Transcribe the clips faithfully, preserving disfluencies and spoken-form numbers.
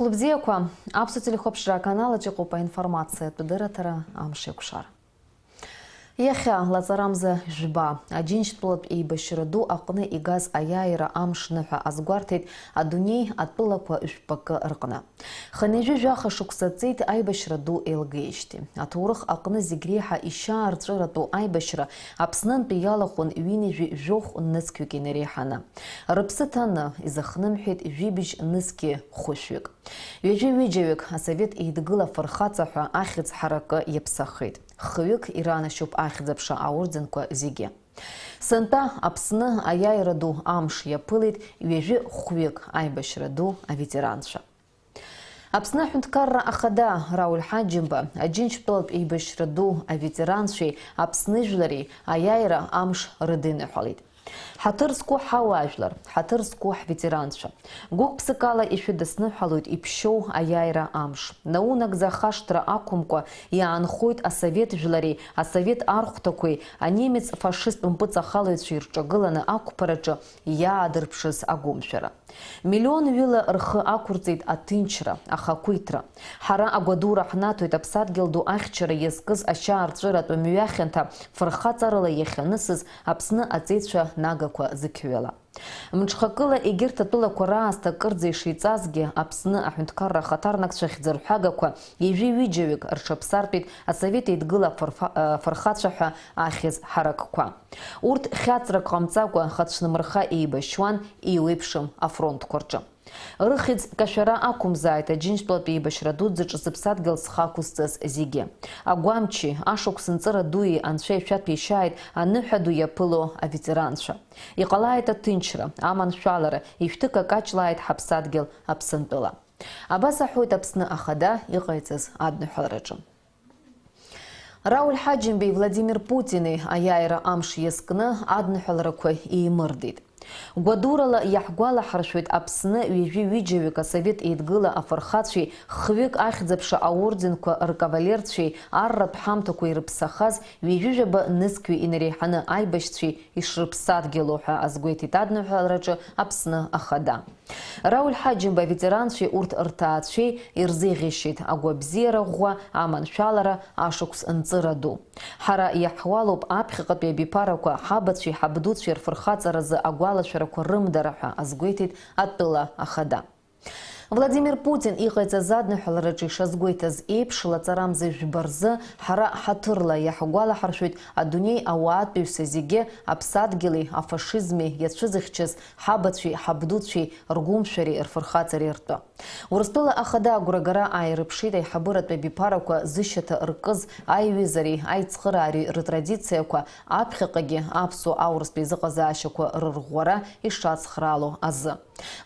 Лыбзиақәа, аԥсуа телехәаԥшра аканалаҿ иҟоуп аинформациатә дырраҭара Амш еиқәшара. Иахьа, лаҵарамза жәба, Аџьынџьтәылатә еибашьра ду аҟны игаз аиааира амш ныҳәа азгәарҭеит адунеи атәылақәа жәпакы рҟны. Хынҩажәи жәаха шықәса ҵит аибашьра ду еилгеижьҭеи. Аҭоурых аҟны зегь реиҳа ишьаарҵәыратәу аибашьра Аԥснынтәи иалахәын ҩынҩажәи жәохә нызқьҩык инареиҳаны. Рыԥсы ҭаны, изыхнымҳәит жәибжь нызқьи хәышәҩык. Ҩажәи ҩыџьаҩык асовет еидгыла афырхаҵа ҳәа ахьӡ ҳаракы иаԥсахеит. Хҩык иранашьоуп ахьӡ-аԥша аорденқәа зегьы. Сынтәа Аԥсны аиааира ду амш иаԥылеит ҩажәи хәҩык аибашьра ду аветеранцәа. Аԥсны аҳәынҭқарра ахада Рауль Ҳаџьымба, Аџьынџьтәылатә еибашьра ду аветеранцәеи Аԥсны жәлари аиааира амш рыдиныҳәалеит. Ҳаҭыр зқәу ҳауаажәлар, ҳаҭыр зқәу ҳветеранцәа, гәык-ԥсыкала ишәыдысныҳәалоит иԥшьоу аиааира амш. Наунагӡа ахашҭра ақәымкәа иаанхоит асовет жәлари асовет архәҭақәеи анемец фашисттә мпыҵахалаҩцәеи рҿагыланы ақәԥараҿы иаадырԥшыз агәымшәара. Миллион ҩыла рхы ақәырҵеит аҭынчра, ахақәиҭра. Ҳара агәадура ҳнаҭоит аԥсадгьыл ду ахьчара иазкыз ашьаарҵәыратә мҩахьанҭа фырхаҵарала иахьанысыз Аԥсны аҵеицәа нагақәа зқьҩыла. Мҽхакыла егьырҭ атәылақәа раасҭа кырӡа ишеиҵазгьы, Аԥсны аҳәынҭқарра ахаҭарнакцәа хьӡырҳәагақәа ҩажәи ҩыџьаҩык рҽаԥсартәит асовет еидгыла афырфа-, афырхацәа ҳәа ахьӡ ҳаракқәа. Урҭ хьаҵрак ҟамҵакәа, хацәнымырха еибашьуан еиуеиԥшым афронтқәа рҿы. Рыхьӡ кашәара ақәымзааит Аџьынџьтәылатә еибашьра дуӡӡаҿ зыԥсадгьыл зхы ақәызҵаз зегьы. Агәамчи, ашықәс нҵыра дуи анцәа ишәаҭәеишьааит аныҳәа ду иаԥыло аветеранцәа. Иҟалааит аҭынчра, аманшәалара, ишәҭыкакаҷлааит ҳаԥсадгьыл Аԥсынтәыла. Абас аҳәоит Аԥсны Ахада иҟаиҵаз адныҳәалараҿы. Рауль Ҳаџьымбеи Владимир Путини аиааира амш иазкны адныҳәаларақәа еимырдеит. Гәадурала иаҳгәалаҳаршәоит Аԥсны ҩажәи ҩыџьаҩык асовет еидгыла афырхацәеи хҩык ахьӡ-аԥша аорденқәа ркавалерцәеи арратә ҳамҭақәа ирыԥсахаз ҩажәи жәаба нызқьҩы инареиҳаны аибашьцәеи ишрыԥсадгьылу ҳәа азгәеиҭеит адныҳәалараҿы Аԥсны Ахада. Рауль Ҳаџьымба аветеранцәеи урҭ рҭаацәеи ирзеиӷьеишьеит агәабзиара ӷәӷәа, аманшәалара, ашықәс нҵыра ду. Ҳара иаҳуалуп аԥхьаҟатәи абиԥарақәа ҳабацәеи ҳабдуцәеи рфырхаҵаразы агәалашәарақәа рымдара ҳәа азгәеиҭеит атәыла ахада. Владимир Путин иҟаиҵаз адныҳәалараҿы ишазгәеиҭаз еиԥш, лаҵарамза жәба рзы ҳара ҳаҭырла иаҳгәалаҳаршәоит адунеи ауаатәыҩса зегьы аԥсадгьыли афашизми иацәызыхьчаз ҳабацәеи ҳабдуцәеи ргәымшәареи рфырхаҵареи ртәы. Урыстәыла ахада агәрагара ааирыԥшит аиҳабыратә абиԥарақәа зышьаҭа ркыз аиҩызареи аицхыраареи рытрадициақәа аԥхьаҟагьы аԥсуа-аурыстә еизыҟазаашьақәа рырӷәӷәара ишацхраало азы.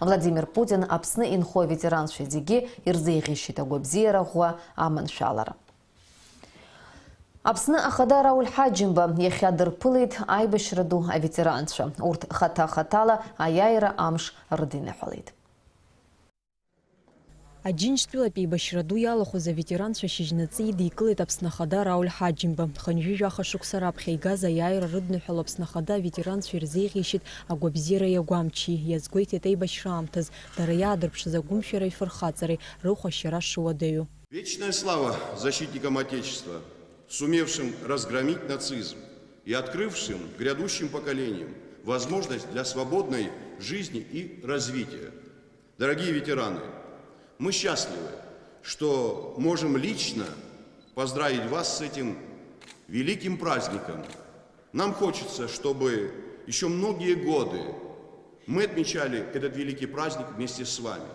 Владимир Путин Аԥсны инхо аветеранцәа зегьы ирзеиӷьеишьеит агәабзиара ӷәӷәа, аманшәалара. Аԥсны ахада Рауль Ҳаџьымба иахьа дырԥылеит аибашьра ду аветеранцәа. Урҭ хаҭа-хаҭала аиааира амш рыдиныҳәалеит. Аџьынџьтәылатә еибашьра ду иалахәыз аветеранцәа шьыжьнаҵы идикылеит Аԥсны Ахада Рауль Ҳаџьымба. Хынҩажәи жәаха шықәса раԥхьа игаз аиааира рыдныҳәала Аԥсны Ахада аветеранцәа ирзеиӷьеишьеит агәабзиареи агәамчи, иазгәеиҭеит аибашьра аамҭаз дара иаадырԥшыз агәымшәареи фырхаҵареи рыхәашьара шуадаҩу. Вечная слава защитникам Отечества, сумевшим разгромить нацизм и открывшим грядущим поколениям возможность для свободной жизни и развития. Дорогие ветераны, мы счастливы, что можем лично поздравить вас с этим великим праздником. Нам хочется, чтобы ещё многие годы мы отмечали этот великий праздник вместе с вами.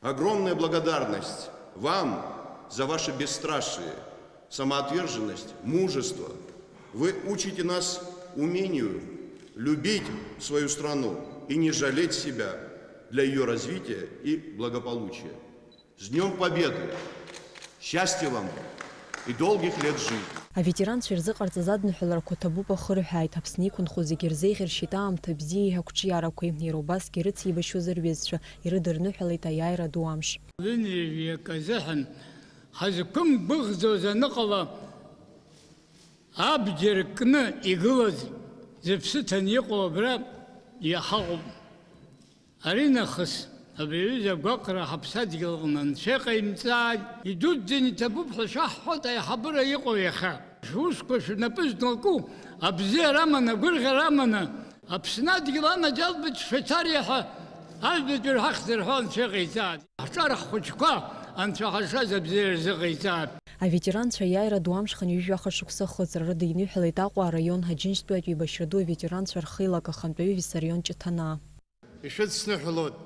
Огромная благодарность вам за ваше бесстрашие, самоотверженность, мужество. Вы учите нас умению любить свою страну и не жалеть себя для её развития и благополучия. С Днём Победы! Счастья вам и долгих лет жизни! Аветеранцәа ирзыҟарҵаз адныҳәаларақәа ҭабуп ахырҳәааит, Аԥсны иқәынхо зегьы ирзеиӷьаршьеит аамҭа бзиеи ақәҿиарақәеи, иара убасгьы ирыцеибашьуаз рҩызцәа ирыдырныҳәалеит аиааира ду амш. Лынҩажәи акы азыҳәан ҳазқәымгәыӷӡоз аныҟала, абџьар кны игылаз зыԥсы ҭаны иҟоу абра иҳаҟоуп. Аринахыс Абри аҩыза агәаҟра ҳаԥсадгьыл аҟны анцәа иҟаимҵааит, идуӡӡаны иҭабуп ҳәа шәаҳҳәоит аиҳабыра иҟоу иахьа. Шәусқәа шәнапы зналку, абзиара аманы, агәырӷьара аманы, Аԥсны адгьыл анаџьалбеит швеицариа ҳәа аҩбатәи рҳахьзар ҳәа анцәа иҟаиҵааит. Ҳҿар ҳхәыҷқәа анцәа ҳазшаз абзиара рзыҟаиҵааит. Аветеранцәа аиааира ду амш хынҩажәи жәаха шықәса ахыҵра рыдиныҳәалеит Аҟәа араион Аџьынџьтәылатә еибашьра ду аветеранцәа рхеилак ахантәаҩы Виссарион Ҷыҭанаа. Ишәыдсныҳәалоит,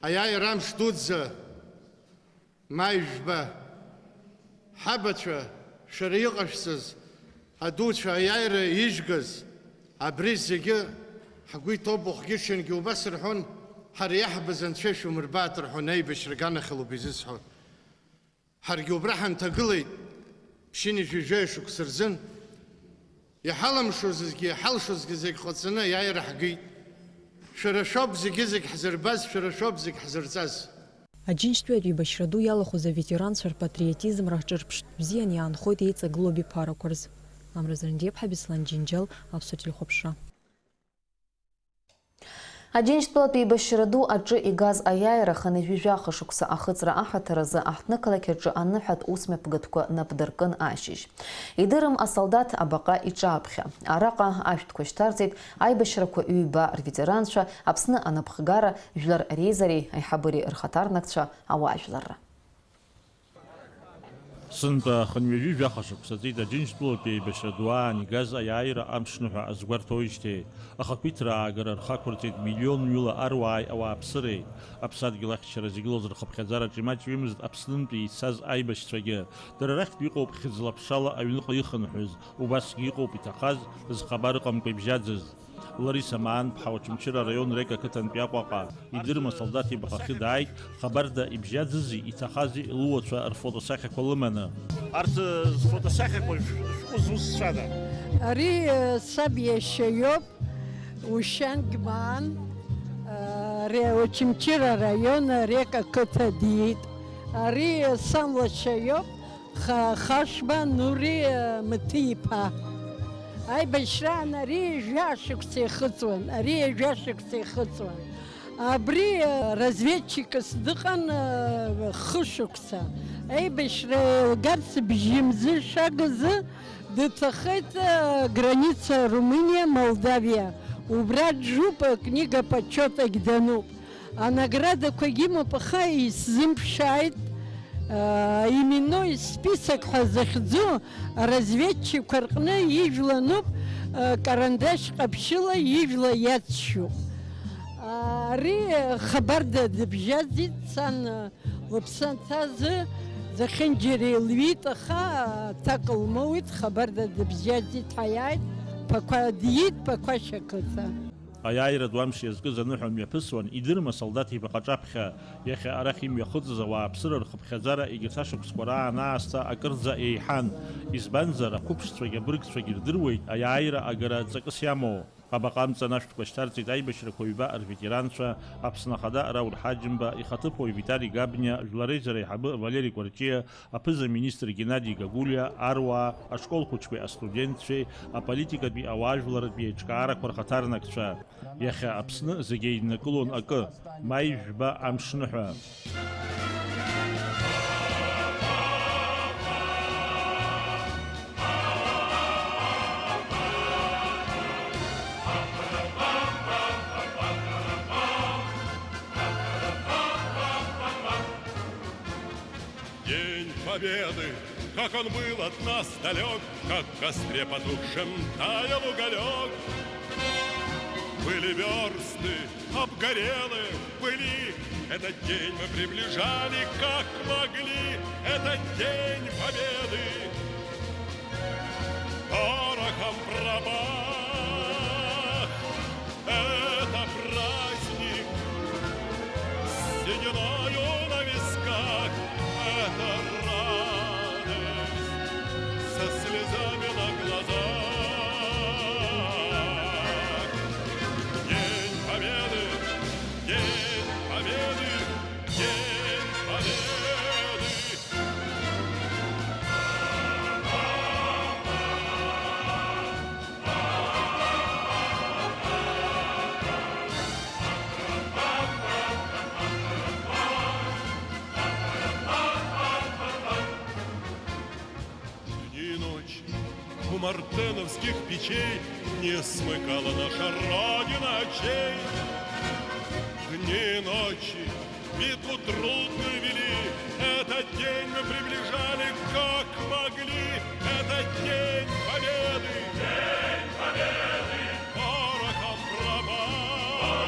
аиааира амш дуӡӡа, маи жәба, ҳабацәа, шәара иҟашәҵаз, адуцәа аиааира ижәгаз, абри зегьы ҳгәы иҭоуп, уахгьы-ҽынгьы убас рҳәон, ҳара иаҳбаз анцәа шәумырбааит рҳәон, аибашьра аганахьалоуп изысҳәо. Ҳаргьы убра ҳанҭагылеит, ԥшьынҩажәи жәаҩа шықәса рзын, иҳалымшозгьы, иҳалшозгьы зегь ҟаҵаны аиааира ҳгеит. Шәара шәоуп зегьы-зегь ҳзырбаз, шәара шәоуп зегь ҳзырҵаз. Аџьынџьтәылатә еибашьра ду иалахәыз аветеранцәа рпатриотизмра ҿырԥштә бзиан иаанхоит еиҵагылоу абиԥарақәа рзы. Амра Зрандиаԥҳа, Беслан Џьынџьал, Аԥсуа телехәаԥшра. Аџьынџьтәылатә еибашьра ду аҿы игаз аиааира хынҩажәи жәаха шықәса ахыҵра аҳаҭыр азы аҳҭнықалақь аҿы аныҳәатә усмҩаԥгатәқәа напдыркын ашьыжь. Идырым асолдаҭ абаҟа иҿаԥхьа. Араҟа ашәҭқәа шьҭарҵеит аибашьрақәа ҩба рветеранцәа, Аԥсны анапхгара, Жәлар реизареи аиҳабыреи рхаҭарнакцәа ауаажәларра. Сынтәа хынҩажәи жәаха шықәса ҵит Аџьынџьтәылатәи еибашьра ду аан игаз аиааира амшныҳәа азгәарҭоижьҭеи, ахақәиҭра аагара рхы ақәырҵеит миллионҩыла аруааи ауааԥсыреи. Аԥсадгьыл ахьчара зегьы лазырхыԥхьаӡараҿ имаҷҩымызт Аԥснынтәи ицаз аибашьцәагьы. Дара рахьтә иҟоуп хьыӡла-ԥшала аҩныҟа ихынҳәыз, убасгьы иҟоуп иҭахаз, зхабар ыҟамкәа ибжьаӡыз. Лариса Маанԥҳа Очамчыра араион Рек ақыҭантәи Аҟәаҟа, идырма асолдаҭ ибӷахьы дааит, хабарда ибжьаӡызи иҭахази луацәа рфотосахьақәа лыманы. Арҭ, э, зфотосахьақәа шә-, шәҟәы зусҭцәада? Ари, э, саб иашьа иоуп, Ушьангь Маан, э, ре-, Очамчыра араион Рек ақыҭа диит. Ари, э, сан лашьа иоуп, Ха-, Хашба Нури, э, Мыҭи-иԥа. Аибашьраан ари ҩажәа шықәса ихыҵуан, ари ҩажәа шықәса ихыҵуан. Абри, э, разведчикс дыҟан, э, хышықәса. Аибашьра еилгарц бжьымзы шагазы дыҭахеит, э, граница Румыниа, Молдавиа. Убра джуп, э, книга почётагь дануп. Анаградақәагь имоуп, аха исзымԥшааит, аа, именной список ҳәа захьӡу, аразведчикқәа рҟны ижәла ануп, аа, карандаш ҟаԥшьыла ижәла иацшьуп. Ари хабарда дыбжьаӡит, сан лыԥсы анҭазы зехьынџьара илҩит, аха аҭак лмоуит, хабарда дыбжьаӡит, ҳаиааит, Ԥақәа диит, Ԥақәашь ақыҭа. Аиааира ду амш иазкыз аныҳәа мҩаԥысуан, идырма солдаҭ ибаҟа аҿаԥхьа. Иахьа арахь имҩахыҵыз ауааԥсыра рхыԥхьаӡара егьырҭ ашықәсқәа раан аасҭа акырӡа еиҳан. Избанзар, ақәыԥшцәагь абыргцәагь ирдыруеит аиааира агара ҵакыс иамоу. Абаҟа амҵан ашәҭқәа шьҭарҵеит аибашьрақәа ҩба рветеранцәа, Аԥсны Ахада Рауль Ҳаџьымба, ихаҭыԥуаҩ Витали Габниа, жәлар реизара аиҳабы Валери Кәарҷиа, аԥыза-министр Геннади Гагулиа, аруаа, ашкол хәыҷқәеи астудентцәеи, аполитикатәи ауаажәларратәи аиҿкаарақәа рхаҭарнакцәа. Иахьа Аԥсны зегь еиднакылон акы, маи жәба амшныҳәа. День Победы, как он был от нас далёк, как в костре потухшем таял уголёк. Были вёрсты обгорелые, в пыли. Этот день мы приближали, как могли. Этот День Победы порохом пропах. Это праздник с сединою на висках, это радость со слезами на глазах. День Победы, День Победы, День Победы. Артеновских печей не смыкала наша Родина очей. Дни и ночи битву трудную вели, этот день мы приближали, как могли. Это День Победы! День Победы! Порохом пропах!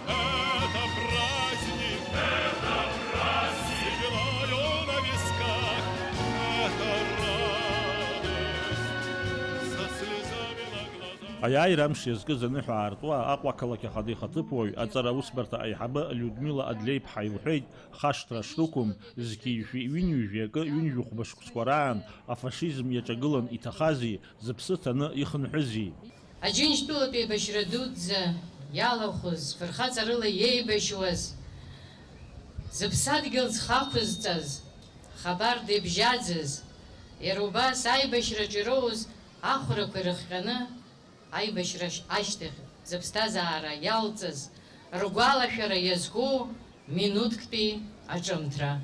Это праздник! Это праздник! Сединою на висках! Это радость! Со слезами на глазах! Аиааира амш иазкыз аныҳәа аартуа, Аҟәа ақалақь ахада ихаҭыԥуаҩ, аҵара аусбарҭа аиҳабы Людмила Адлеиԥҳа илҳәеит, хашҭра шрықәым, зқьи жәшәи ҩынҩажәи акы ҩынҩажәи хәба шықәсқәа раан афашизм иаҿагылан иҭахази, зыԥсы ҭаны ихынҳәызи? Аџьынџьтәылатә еибашьра дуӡӡа иалахәыз, фырхаҵарыла иеибашьуаз, зыԥсадгьыл зхы ақәызҵаз, хабар дыбжьаӡыз, иара убас аибашьраҿы ироуз ахәрақәа ирыхҟьаны, аибашьра ашьҭахь зыԥсҭазаара иалҵыз ргәалашәара иазку минуҭктәи аҿымҭра.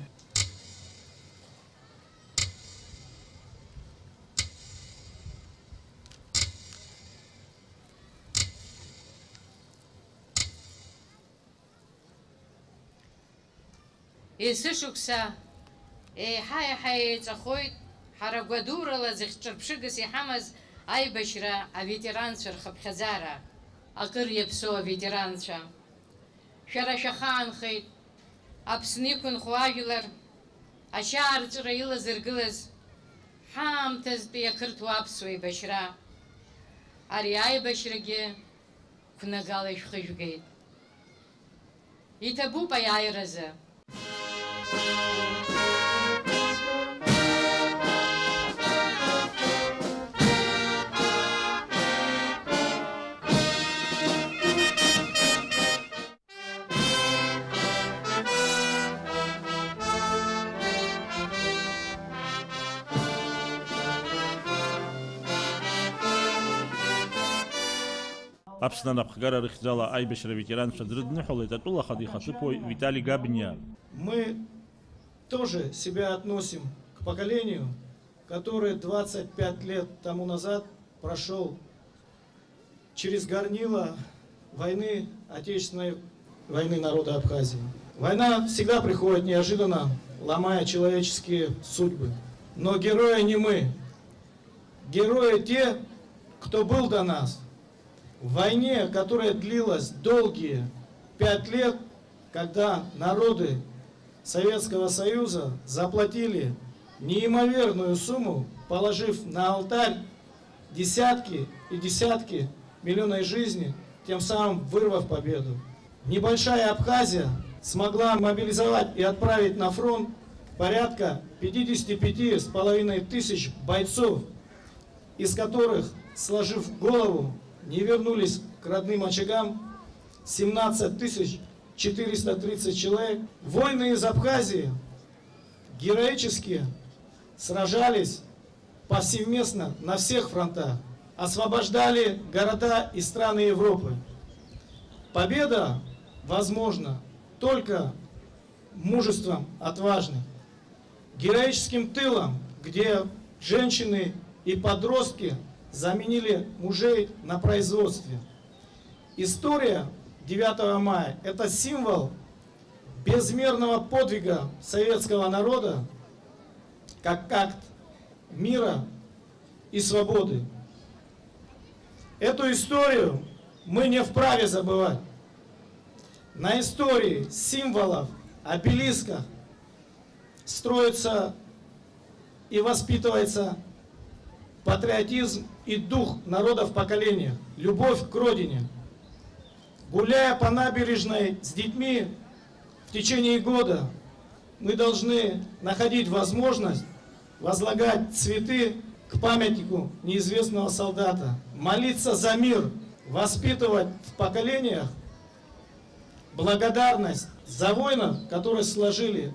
Есышықәса еиҳа-еиҳа еиҵахоит ҳара гәадурала зыхьҿырԥшыгас иҳамаз аибашьра аветеранцәа рхыԥхьаӡара. Акыр иаԥсоу аветеранцәа, шәара шәахаанхеит Аԥсны иқәынхо ажәлар ашьаарҵәыра илазыргылаз ҳаамҭазтәи ақырҭуа аԥсуа еибашьра. Ари аибашьрагьы қәнагала ишәхыжәгеит. Иҭабуп аиааиразы. Аԥсны анапхгара рыхьӡала аибашьра аветеранцәа дрыдныҳәалеит атәыла ахада ихаҭыԥуаҩ Витали Габниа. Мы тоже себя относим к поколению, которое двадцать пять лет тому назад прошёл через горнило войны, Отечественной войны народа Абхазии. Война всегда приходит неожиданно, ломая человеческие судьбы. Но герои не мы. Герои те, кто был до нас. В войне, которая длилась долгие пять лет, когда народы Советского Союза заплатили неимоверную сумму, положив на алтарь десятки и десятки миллионов жизней, тем самым вырвав победу. Небольшая Абхазия смогла мобилизовать и отправить на фронт порядка пятидесяти пяти с половиной тысяч бойцов, из которых, сложив голову, не вернулись к родным очагам семнадцать тысяч четыреста тридцать человек. Воины из Абхазии героически сражались повсеместно на всех фронтах, освобождали города и страны Европы. Победа возможна только мужеством отважных, героическим тылом, где женщины и подростки заменили мужей на производстве. История девятого мая — это символ безмерного подвига советского народа как акт мира и свободы. Эту историю мы не вправе забывать. На истории, символах, обелисках строится и воспитывается патриотизм и дух народа в поколениях, любовь к родине. Гуляя по набережной с детьми в течение года, мы должны находить возможность возлагать цветы к памятнику неизвестного солдата, молиться за мир, воспитывать в поколениях благодарность за воинов, которые сложили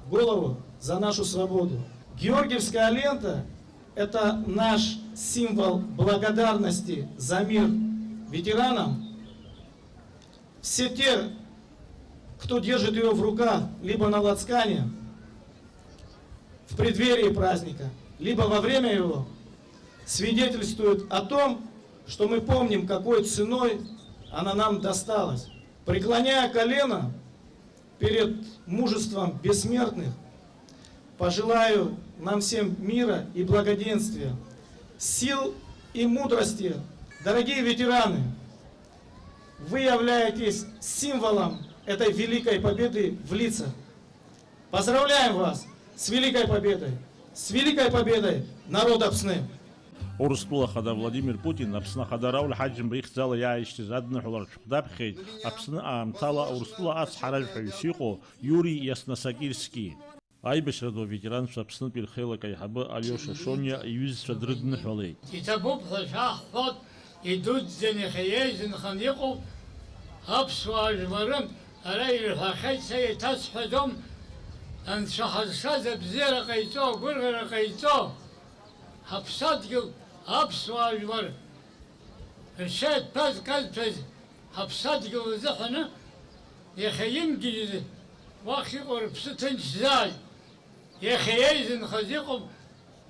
голову за нашу свободу. Георгиевская лента — это наш символ благодарности за мир ветеранам. Все те, кто держит её в руках, либо на лацкане, в преддверии праздника, либо во время его, Свидетельствует о том, что мы помним, какой ценой она нам досталась. Преклоняя колено перед мужеством бессмертных, пожелаю нам всем мира и благоденствия, сил и мудрости. Дорогие ветераны, вы являетесь символом этой великой победы в лицах. Поздравляем вас с Великой Победой! С Великой Победой, народ Апсны! Урыстәыла Ахада Владимир Путин Аԥсны Ахада Рауль Ҳаџьымба ихьӡала иааишьҭыз адныҳәаларҭа шәҟәы даԥхьеит Аԥсны аамҭала Урыстәыла ацҳаражәҳәаҩыс иҟоу Иури Иаснасакирски. Аибашьра ду аветеранцәа Аԥснытәи рхеилак аиҳабы Алиоша Шониа иҩызцәа дрыдныҳәалеит. Иҭабуп ҳәа шәаҳҳәоит, идуӡӡан иахьа еизынхан иҟоуп аԥсуаа жәлары, ара ирҳәахьеит, са еиҭасҳәаӡом, Анцәа ҳазшаз абзиара ҟаиҵо, агәырӷьара ҟаиҵо, ҳаԥсадгьыл, аԥсуаа жәлар рҽеиҭԥазказҭәаз ҳаԥсадгьыл азыҳәаны иахьа имгьежьыз уахь иҟоу рыԥсы ҭынчзааит. Иахьа еизынхаз иҟоуп,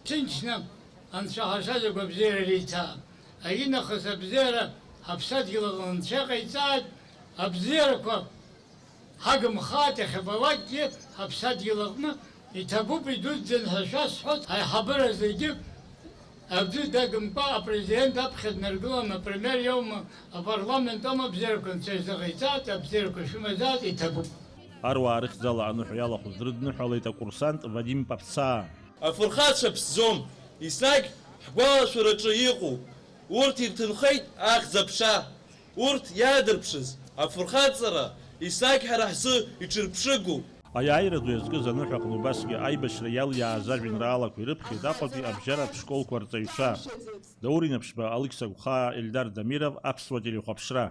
ҭынчны Анцәа ҳазшаз агәабзиара риҭаа. Аинахыс абзиара ҳаԥсадгьыл аҟны Анцәа иҟаиҵааит, абзиарақәа ҳагымхааит иахьабалакгьы ҳаԥсадгьыл аҟны, иҭабуп, идуӡӡан ҳәа шәасҳәоит, аиҳабыра зегьы аӡәы дагымкәа апрезидент аԥхьа днаргыланы, апремиер иоума, апарламент аума, абзиарақәа Анцәа шәзыҟаиҵааит, абзиарақәа шәымазааит, иҭабуп. Аруаа рыхьӡала аныҳәа иалахәыз дрыдныҳәалеит акурсант Вадим Паԥцаа. Афырхацәа ԥсӡом, еснагь ҳгәалашәараҿы иҟоуп, урҭ ирҭынхеит ахьӡ-аԥша, урҭ иаадырԥшыз афырхаҵара еснагь ҳара ҳзы иҽырԥшыгоуп. Аиааира ду иазкыз аныҳәа аҟны убасгьы аибашьра иалиааз ажәеинраалақәа ирыԥхьеит Аҟәатәи абжьаратә школқәа рҵаҩцәа. Даур Инаԥшьба, Алықьса Гәхаа, Ельдар Дамиров, Аԥсуа телехәаԥшра.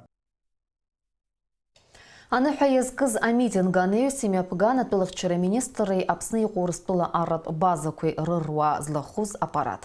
Аныҳәа иазкыз амитинг анаҩс имҩаԥган атәылахьчара министрреи Аԥсны иҟоу Урыстәыла арратә базақәеи рыруаа злахәыз аппарат.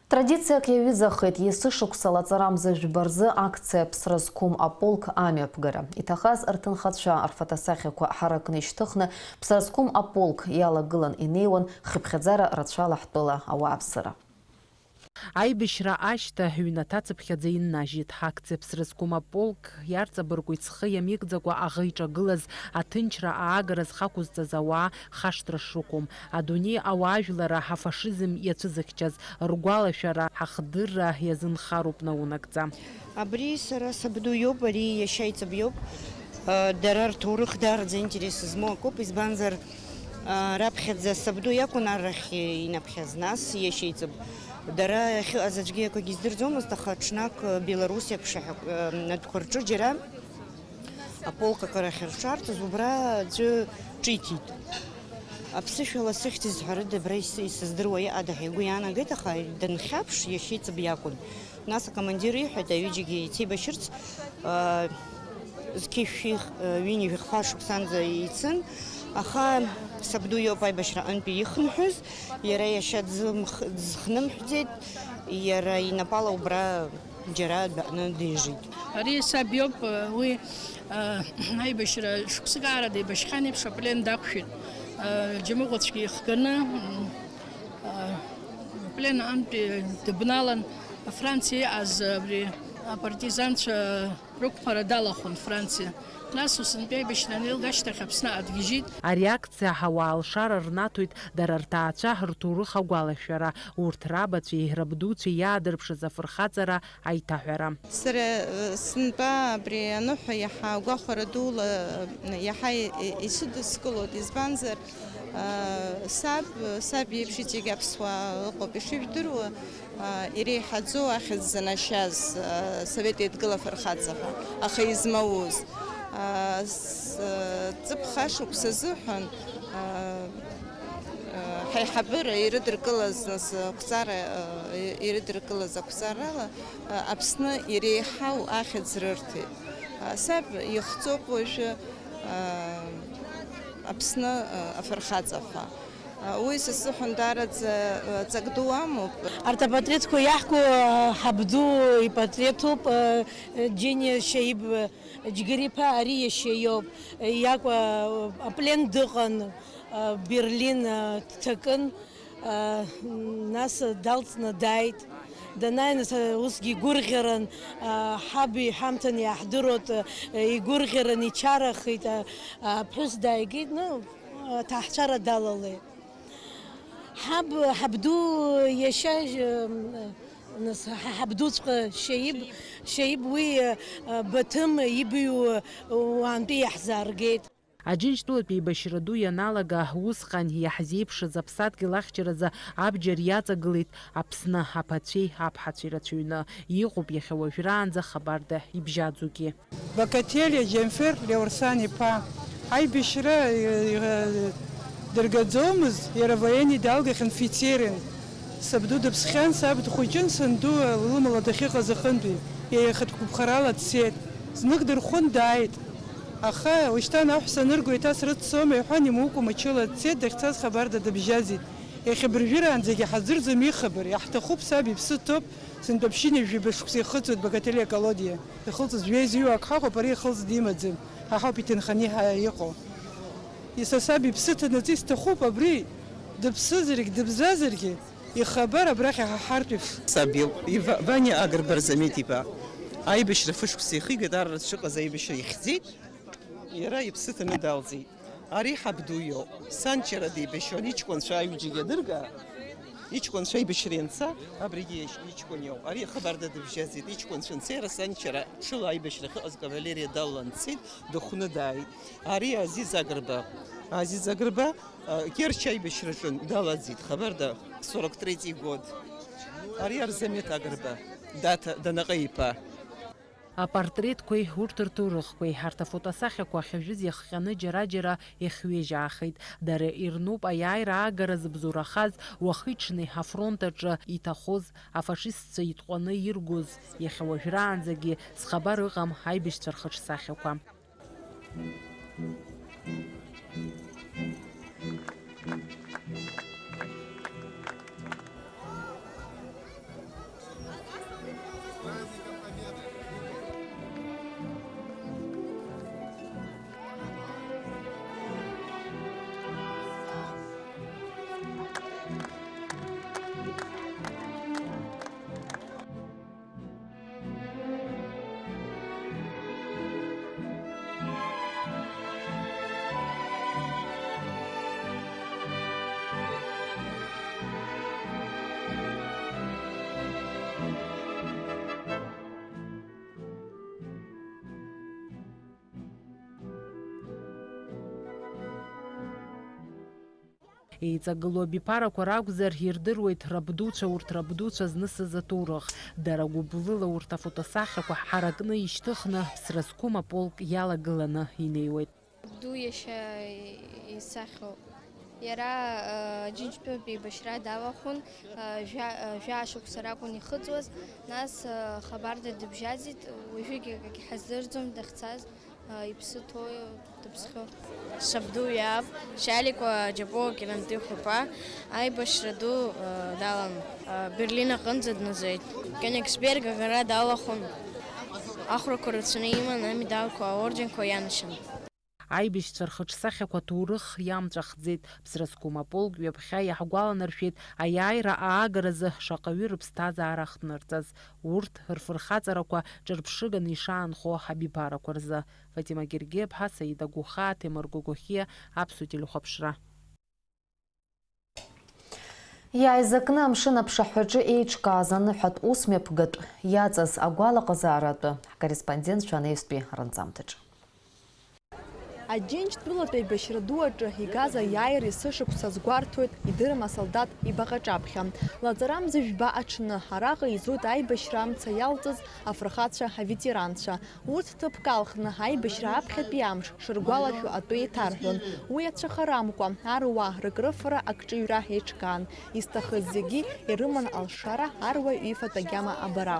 Традициак иаҩызахеит есышықәса лаҵарамза жәба рзы акциа Ԥсра зқәым аполк амҩаԥгара. Иҭахаз рҭынхацәа рфотосахьақәа ҳаракны ишьҭыхны, Ԥсра зқәым аполк иалагылан инеиуан хыԥхьаӡара рацәала ҳтәыла ауааԥсыра. Аибашьра ашьҭа ҩнаҭа цыԥхьаӡа иннажьит. Ҳакциа Ԥсра зқәым аполк иарҵабыргуеит зхы иамеигӡакәа аӷа иҿагылаз, аҭынчра аагара зхы ақәызҵаз ауаа хашҭра шрықәым, адунеи ауаажәлара афашизм иацәызыхьчаз ргәалашәара ҳахдырра иазынхароуп наунагӡа. Абри сара сабду иоуп, ари иашьа иҵаб иоуп. Дара рҭоурых даараӡа интерес змоу акоуп, избанзар, раԥхьаӡа сабду иакәын аррахь инаԥхьаз, нас иашьа иҵаб. Дара иахьыҟаз аӡәгьы акгьы издырӡомызт, аха ҽнак Белоруссиа аԥшаҳәа-, адәқәа рҿы џьара аполк акыр ахьырҿарҵоз убра аӡәы ҿиҭит. Аԥсышәала сыхьӡ изҳәарыда абра ис-, исыздыруа иҟада ҳәа игәы иаанагеит, аха данхьаԥш, иашьа иҵаб иакәын. Нас акомандир иҳәеит, аҩыџьагьы еицеибашьырц, аа, зқьи шәи, ҩынҩажәи хԥа шықәсанӡа ицын, аха сабду иоуп аибашьраҟынтәи ихынҳәыз, иара иашьа дзымх-, дзыхнымҳәӡеит, иара инапала убра џьара дтәаны дижит. Ари саб иоуп, уи, аа, аибашьра шықәсык аара деибашьхьан еиԥш аплен дақәшәеит. Џьамыӷәацәгьа ихганы, м, а, аплен аҟынтәи дыбналан, Франциа иҟаз абри апартизанцәа рықәԥара далахәын Франциа. Нас усынтәи аибашьра анеилга ашьҭахь Аԥсны адгьежьит. Ари акциа ауаа алшара рнаҭоит дара рҭаацәа рҭоурых агәалашәара, урҭ рабацәеи рабдуцәеи иаадырԥшыз афырхаҵара аиҭаҳәара. Сара, э, сынтәа абри аныҳәа иаҳа агәахәара дула, э, иаҳа и-, и-, исыдыскылоит, избанзар, э, саб, саб иеиԥш иҵегь аԥсуаа ыҟоуп, ишыжәдыруа, э, иреиҳаӡоу ахьӡ занашьаз, э, Совет Еидгыла афырхаҵа ҳәа, аха измауз. Э, с-, э, ҵыԥх ашықәс азыҳәан, э, ҳаиҳабыра ирыдыркылаз, нас, ақәҵара, ирыдыркылаз ақәҵарала, Аԥсны иреиҳау ахьӡ рырҭеит. Саб ихҵоуп уажәы, Аԥсны афырхаҵа ҳәа. Уи сызсыҳәан даараӡа ҵак ду амоуп. Арҭ апатреҭқәа иаҳку ҳабду ипатреҭуп, Џьениа Шьаиб Џьгьариԥа, ари иашьа иоуп. Иакәа аплен дыҟан. Берлин дҭакын, нас далҵны дааит. Данааи, нас, усгьы игәырӷьаран, ҳаб иҳамҭан иааҳдыруа, игәырӷьаран ичарахеит, аԥҳәыс дааигеит, ну, аҭаацәара далалеит. Ҳаб, ҳабду иашьа, нас, ҳа ҳабдуҵәҟьа Шьаиб, Шьаиб уи, Баҭым ибаҩу уаантәи иаҳзааргеит. Аџьынџьтәылатә еибашьра ду ианалага, усҟан иаҳзеиԥшыз аԥсадгьыл ахьчаразы абџьар иаҵагылеит Аԥсны аԥацәеи аԥҳацәеи рацәаҩны. Иҟоуп иахьа уажәраанӡа хабарда ибжьаӡугьы. Бакателиа Џьамфер Леуарсан-иԥа. Аибашьра, э, э, дыргаӡомызт, иара военни далгахьан, фицерин. Сабду дыԥсхьан, саб дхәыҷын, санду лымала дахьыҟаз аҟынтәи. Иара ихатә гәыԥхарала дцеит. Знык дырхәын, дааит. Аха, уашьҭан аҳәса анырго еиҭа срыццома, иҳәан, имукәа мчыла дцеит, дахьцаз хабарда дыбжьаӡит. Иахьа абыржәыраанӡагьы ҳаздырӡом ихабар, иаҳҭахуп, саб иԥсы ҭоуп, сынтәа ԥшьынҩажәи жәаба шықәса ихыҵуеит Бакателиа аколодиа. Ихылҵыз жәеизаҩу ак ҳахәап, ари ихылҵ димаӡам, ҳа ҳауп иҭынханы иҳа-, иҟоу. Са саб иԥсы ҭанаҵы исҭахуп, абри дыԥсызаргь, дыбзазаргьы, ихабар абрахь иҳаҳартә еиԥш. Саб иоуп, Ива-, Ваниа Агрба Арзамеҭ-иԥа. Аибашьра фышықәса ихигеит, арра дшыҟаз аибашьра ихьӡеит. Иара иԥсы ҭаны далҵит. Ари ҳабду иоуп. Санчара деибашьуан, иҷкәынцәа аҩыџьагьы анырга, иҷкәынцәа аибашьра ианца, абригьы иашь-, иҷкәын иоуп. Ари хабарда дыбжьаӡит, иҷкәынцәа анцеира санчара ҽыла аибашьра ахьыҟаз кавалериа далалан дцеит, дыхәны дааит. Ари Азиз Агрба. Азиз Агрба, а, Керчь аибашьраҿы далаӡит, хабарда, сорок третий год. Ари Арзамеҭ Агрба, Даҭа Данаҟеи-иԥа. Апортретқәеи урҭ рҭоурыхқәеи, арҭ афотосахьақәа ахьажәыз иахҟьаны џьара-џьара ихҩежьаахеит. Дара ирнуп аиааира аагара зыбзоурахаз, уахи-ҽни афронт аҿы иҭахоз, афашистцәа итҟәаны иргоз, иахьа уажәраанӡагьы зхабар ыҟам аибашьцәа рхаҿсахьақәа. Еиҵагылоу абиԥарақәа ракәзар, ирдыруеит рабдуцәа, урҭ рабдуцәа знысыз аҭоурых. Дара гәыблыла урҭ афотосахьақәа ҳаракны ишьҭыхны, Ԥсра зқәым аполк иалагыланы инеиуеит. Абду иашьа исахьоуп. Иара, э, Џьынџьтәылатә еибашьра далахәын, э, жәа-, э, жәаа шықәса ракәын ихыҵуаз, нас, э, Хабарда дыбжьаӡит, уажәыгь акгьы ҳаздырӡом дахьцаз, э, иԥсы ҭоу, дыԥсхьоу. Сабду иаб, Шьаликәа Џьапуа Кьарантыхә иԥа аибашьра ду, э, далан, э, Берлин аҟынӡа дназеит. Кёнигсберг агара далахәын, ахәрақәа рацәаны иман, амедалқәа, аорденқәа ианашьан. Аибашьцәа рхаҿсахьақәа аҭоурых иамҵәахӡеит. Ԥсра зқәым аполк ҩаԥхьа иаҳгәаланаршәеит аиааира аагаразы шаҟаҩы рыԥсҭазаара ахҭнарҵаз, урҭ рфырхаҵарақәа ҿырԥшыганы ишаанхо абиԥарақәа рзы. Фатима Гергиаԥҳа, Саида Гәыхаа, Ҭемыр Гогохиа, Аԥсуа телехәаԥшра. Иааизакны амшын аԥшаҳәаҿы еиҿкааз аныҳәатә усмҩаԥгатә иаҵаз агәалаҟазаара атәы ҳкорреспондентцәа анаҩстәи ранҵамҭаҿы. Аџьынџьтәылатә еибашьра ду аҿы игаз аиааира есышықәса азгәарҭоит идырым асолдаҭ ибаҟа аҿаԥхьа. Лаҵарамза жәба аҽны араҟа изуит аибашьра амца иалҵыз афырхацәа, аветеранцәа. Урҭ ҭыԥк алхны аибашьра аԥхьатәи амш шыргәалашәо атәы еиҭарҳәон. Уи ацәыхарамкәа, аруаа рыкрыфара акҿыҩра еиҿкаан. Изҭахыз зегьы ирыман алшара, аруаҩ ифатә агьама абара.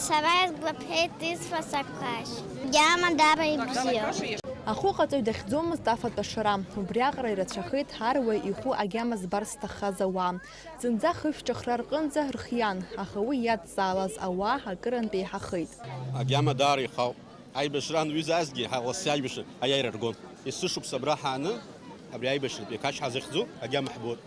Сара исгәаԥхеит исфа сақәашь. Агьама даара ибзиоуп. Ахәыҟаҵаҩ дахьӡомызт афатә ашара. Убриаҟара ирацәахеит аруаҩ ихәы агьама збарц зҭаххаз ауаа. Зынӡа хышә ҿыхра рҟынӡа рхиан, аха уи иадҵаалаз ауаа акырынтә еиҳахеит. Агьама даара ихауп. Аибашьраан ҩызазгьы ҳа лассы аибашьра аиааира ргон. Есышықәса абра ҳааны, абри аибашьратә еқашь ҳазыхьӡу агьама ҳбоит.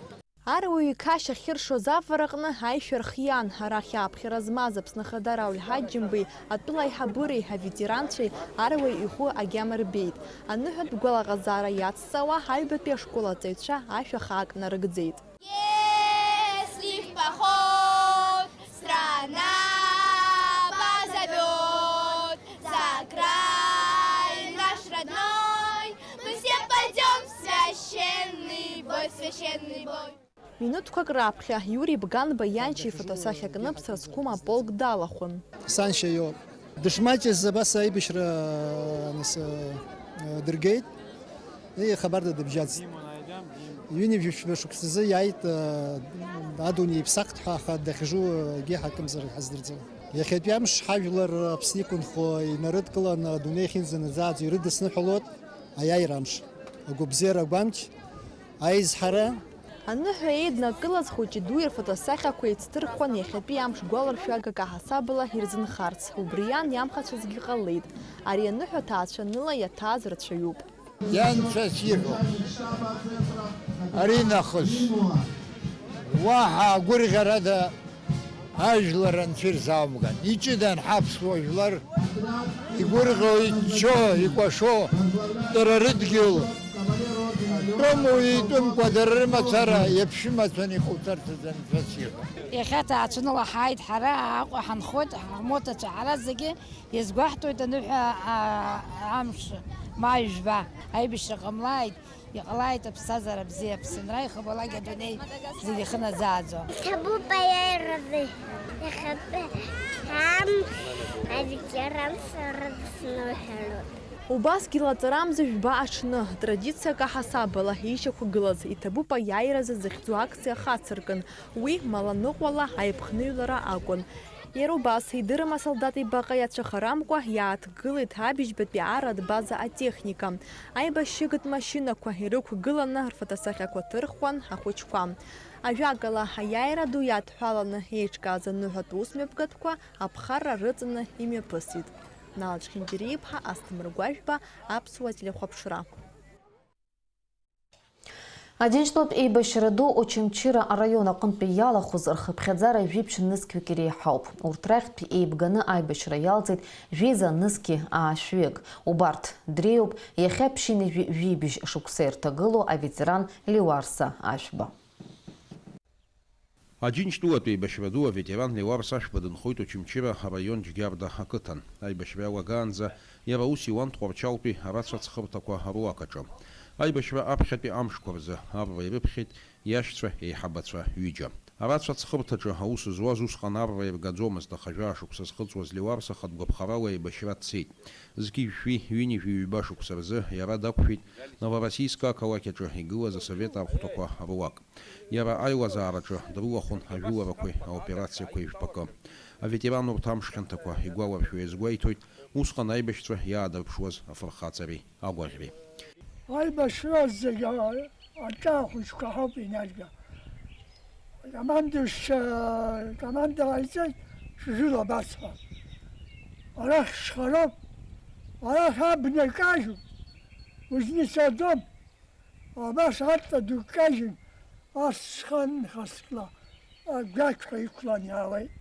Аруаҩ иқашь ахьыршоз афараҟны аишәа рхиан, арахь ааԥхьара змаз Аԥсны Ахада Рауль Ҳаџьымбеи атәыла аиҳабыреи аветеранцәеи аруаҩ ихәы агьама рбеит. Аныҳәатә гәалаҟазаара иацҵауа аҩбатәи ашкол аҵаҩцәа ашәа хаак нарыгӡеит. Если в поход страна позовёт, за край наш родной мы все пойдём в священный бой, в священный бой. Минуҭқәак раԥхьа Иури Бганба ианшьа ифотосахьа кны Ԥсра зқәым аполк далахәын. Саншьа иоуп. Дышмаҷыз абас аибашьра, нас, э, дыргеит. Ии, Хабарда дыбжьаӡт. Ҩынҩажәи ԥшьба шықәсазы иааит, э, адунеи иԥсахт ҳәа, аха дахьжу егьи ҳакымзар ҳаздырӡом. Иахьатәи амш ҳажәлар Аԥсны иқәынхо инарыдкыланы адунеи ахьынӡанаӡааӡо ирыдысныҳәалоит аиааира амш. Агәабзиара агәамч, аизҳара. Аныҳәа еиднакылаз хәыҷи дуи рфотосахьақәа еицҭырхуан иахьатәи амш гәаларшәагак аҳасабала ирзынхарц. Убри иан иамхацәазгьы ҟалеит. Ари аныҳәа ҭаацәаныла иаҭааз рацәаҩуп. Ианцәа сиҳәо, ари нахыс уаҳа агәырӷьарада ажәлар анцәа ирзаумган. Иҷыдан ҳаԥсуа жәлар, игәырӷьо, иччо, икәашо, дара рыдгьыл тәыму итәымкәа, дара рымацара иаԥшәымацәан иҟауҵарц азы анцәа сиҳәо. Иахьа ҭаацәаныла ҳааит ҳара, Аҟәа ҳанхоит, ҳмоҭацәа ҳара зегьы. Иазгәаҳҭоит аныҳәа, а, амш, маи жәба, аибашьра ҟамлааит, иҟалааит аԥсҭазаара бзиа, Аԥсынра ихабалак адунеи зегьы ихыназааӡо. Ҭабуп аиааиразы иахьатәи амш аветеранцәа рыдысныҳәалоит. Убасгьы лаҵарамза жәба аҽны, традициак аҳасабала ишьақәгылаз, иҭабуп аиааиразы захьӡу акциа хацыркын, уи маланыҟәала аиԥхныҩлара акәын. Иара убас, идырым асолдаҭ ибаҟа иацәыхарамкәа иааҭгылеит абыжьбатәи арратә база атехника. Аибашьыгатә машьынақәа ирықәгыланы рфотосахьақәа ҭырхуан ахәыҷқәа. Ажәакала, аиааира ду иадҳәаланы еиҿкааз аныҳәатә усмҩаԥгатәқәа аԥхарра рыҵаны имҩаԥысит. Нал Чхинџьариа-иԥҳа, Асҭамыр Гәажәба, Аԥсуа телехәаԥшра. Аџьынџьтәылатә еибашьра ду Очамчыра араион аҟынтәи иалахәыз рхыԥхьаӡара жәиԥшь нызқьҩык иреиҳауп. Урҭ рахьтә еибганы аибашьра иалҵит жәеиза нызқьи аашәҩык. Убарҭ дреиуоуп иахьа ԥшьынҩажәи жәибжь шықәса ирҭагылоу аветеран Леуарса Ашәба. Аџьынџьтәылатә еибашьра ду аветеран Леуарса Ашәба дынхоит Очамчыра араион Џьгьарда ақыҭан. Аибашьра иалагаанӡа иара ус иуан Тҟәарчалтәи арацәа ацхырҭақәа руак аҿы. Аибашьра аԥхьатәи амшқәа рзы арра ирыԥхьеит иашьцәа еиҳабацәа ҩыџьа. Арацәа аӡхырҭаҿы аус зуаз усҟан арра иргаӡомызт, аха жәаа шықәса зхыҵуаз Леуарса хатә гәаԥхарала аибашьра дцеит. Зқьи жәшәи ҩынҩажәи ҩба шықәса рзы иара дақәшәеит Новороссийск ақалақь аҿы игылаз асовет архәҭақәа руак. Иара аилазаараҿы дрылахәын ажәыларақәеи аоперациақәеи жәпакы. Аветеран урҭ амш хьанҭақәа игәаларшәо иазгәеиҭоит, усҟан аибашьцәа иаадырԥшуаз афырхаҵареи агәаӷьреи. Аибашьра зегьы аҿа ахәыҷқәа ҳауп инарга. Командиршьа команда ҟаиҵеит, шәжәыла абас ҳәа. Арахь шхароуп, арахь абна кажьуп, узницаӡом. Абас адҵа ду кажьын, ас схан хасла, агәақьҳәа иқәлан иаауеит.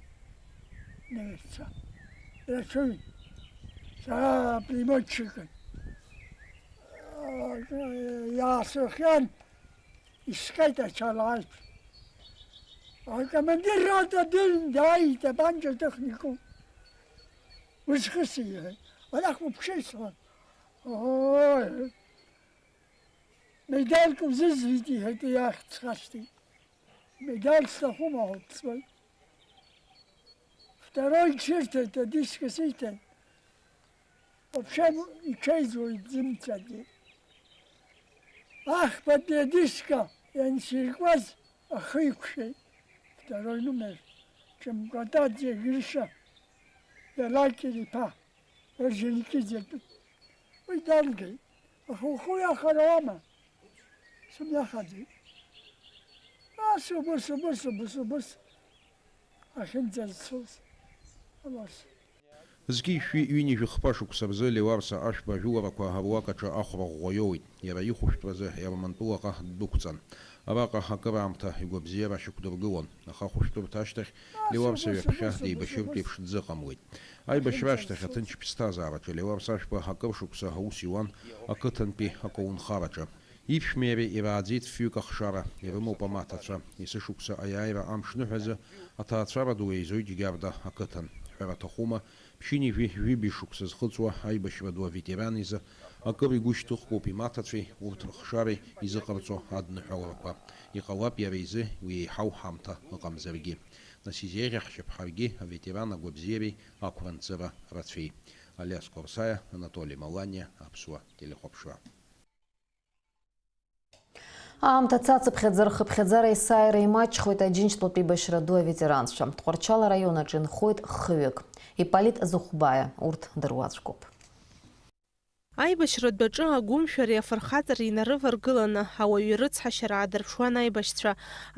Немеццәа. Рацәаҩын. Сара пулеметчикын. Иаасырхиан, исҟьеит ачалааит. Акомандир рота дын дааит, итапанча техникум. Узхысит, иҳәеит. Арахь уԥшеит, сҳәан. Ой, медальк узызҩит, иҳәеит, уи ахьӡ схашҭит. Медаль сҭахума ҳәа дсҳәоит. Второй чирҭеит, адиск сиҭеит. Вообще иҽеиӡоу дзымцаргьы. Ахԥатәи адиска иансиркуаз ахы иқәшәеит. Второй номер. Ҷымкәатаӡе Гриша, Иалакьыр иԥа, Орџьоникиӡе. Уи далгеит. Аха ухы уиахар ауама? Сымҩахаӡеит. Ас убыс, убыс, убыс, убыс. Ахьынӡазцоз. Абас. Зқьи жәшәи ҩынҩажәи хԥа шықәса рзы Леуарса Ашәба ажәыларақәа аруак аҿы ахәра ӷәӷәа иоуеит. Иара ихәышәтәразы Ермантәылаҟа ддәықәҵан. Араҟа акыраамҭа игәабзиара шьақәдыргылон, аха ахәышәтәырҭа ашьҭахь Леуарса ҩаԥхьа деибашьыртә еиԥш дзыҟамлеит. Аибашьра ашьҭахь аҭынч ԥсҭазаараҿы Леуарса Ашәба акыр шықәса аус иуан ақыҭантәи аколнхараҿы. Иԥшәмеи иареи ирааӡеит фҩык ахшара, ирымоуп амаҭацәа. Есышықәса аиааира амш ныҳәазы аҭаацәара ду еизоит Џьгьарда ақыҭан. Ҳәара аҭахума, ԥшьынҩажәи жәибжь шықәса зхыҵуа аибашьра ду аветеран изы акыр игәы шьҭыхгоуп имаҭацәеи урҭ рыхшареи изыҟарҵо адныҳәаларақәа. Иҟалап иара изы уи еиҳау ҳамҭа ыҟамзаргьы. Нас изеиӷьаҳшьап ҳаргьы аветеран агәабзиареи ақәранҵыра рацәеи. Алиас Қәарсаиа, Анатоли Маланиа, Аԥсуа телехәаԥшра. Аамҭа цацыԥхьаӡа, рхыԥхьаӡара есааира имаҷхоит Аџьынџьтәылатәи еибашьра ду аветеранцәа. Тҟәарчал араион аҿы инхоит хҩык. Иполит Зыхәбаиа урҭ дыруаӡәкуп. Аибашьратә адәаҿы агәымшәареи афырхаҵареи инарываргыланы, ауаҩы ирыцҳашьара аадырԥшуан аибашьцәа.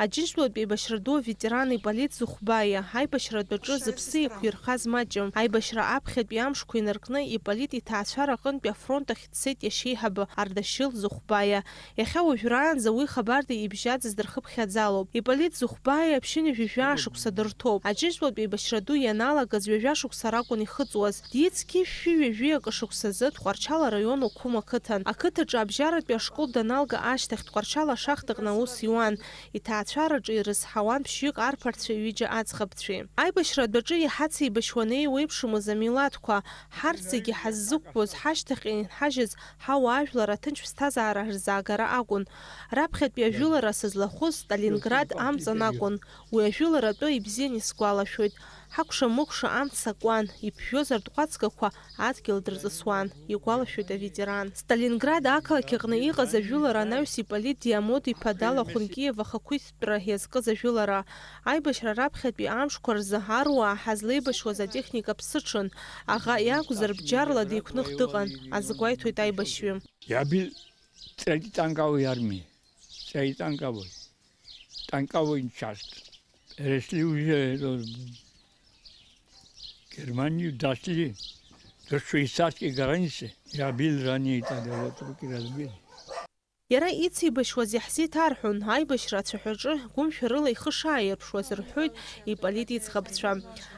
Аџьынџьтәылатәи еибашьра ду аветеран Иполит Зыхәбаиа, аибашьратә адәаҿы зыԥсы еиқәирхаз маҷым. Аибашьра аԥхьатәи амшқәа инаркны, Иполит иҭаацәара аҟынтәи афронт ахь дцеит иашьеиҳабы Ардашьыл Зыхәбаиа. Иахьа уажәраанӡа уи хабарда ибжьаӡыз дырхыԥхьаӡалоуп. Иполит Зыхәбаиа ԥшьынҩажәи жәаа шықәса дырҭоуп. Аџьынџьтәылатәи еибашьра ду ианалагаз ҩажәа шықәса ракәын ихыҵуаз. Диит зқьи жәшәи ҩажәи акы шықәсазы Тҟәарчал араион Оқәым ақыҭан. Ақыҭаҿы абжьаратәи ашкол даналга ашьҭахь Тҟәарчал ашахтаҟны аус иуан. Иҭаацәараҿы ирызҳауан ԥшьҩык арԥарцәеи ҩыџьа аӡӷабцәеи. Аибашьра адәаҿы иҳацеибашьуан еиуеиԥшымыз амилаҭқәа. Ҳарҭ зегьы ҳаззықәԥоз, ҳашьҭахьҟа инҳажьыз ҳауаажәлар аҭынч ԥсҭазаара рзаагара акәын. Раԥхьатәи ажәылара сызлахәыз Сталинград амҵан акәын. Уи ажәылара атәы ибзиан исгәалашәоит. Ҳакәша-мыкәша амца акуан, иԥжәоз артҟәацгақәа адгьыл дырҵысуан, игәалашәоит аветеран. Сталинград ақалақь аҟны иҟаз ажәылара анаҩс Иполит Диамод-иԥа далахәын Киев ахақәиҭтәра иазкыз ажәылара. Аибашьра раԥхьатәи амшқәа рзы аруаа ҳазлеибашьуаз атехника ԥсыҽын, аӷа иакәзар бџьарла деиқәных дыҟан, азгәеиҭоит аибашьҩы. Я был третий танковой армии, третий танковой, танковой часть. Перешли уже эту Германию, дошли до швейцарской границы. Я был ранее тогда, вот руки разбили. Иара ицеибашьуаз иаҳзеиҭарҳәон, аибашьра ацәаҳәаҿы гәымшәарыла ихы шааирԥшуаз рҳәоит Иполит иӡӷабцәа.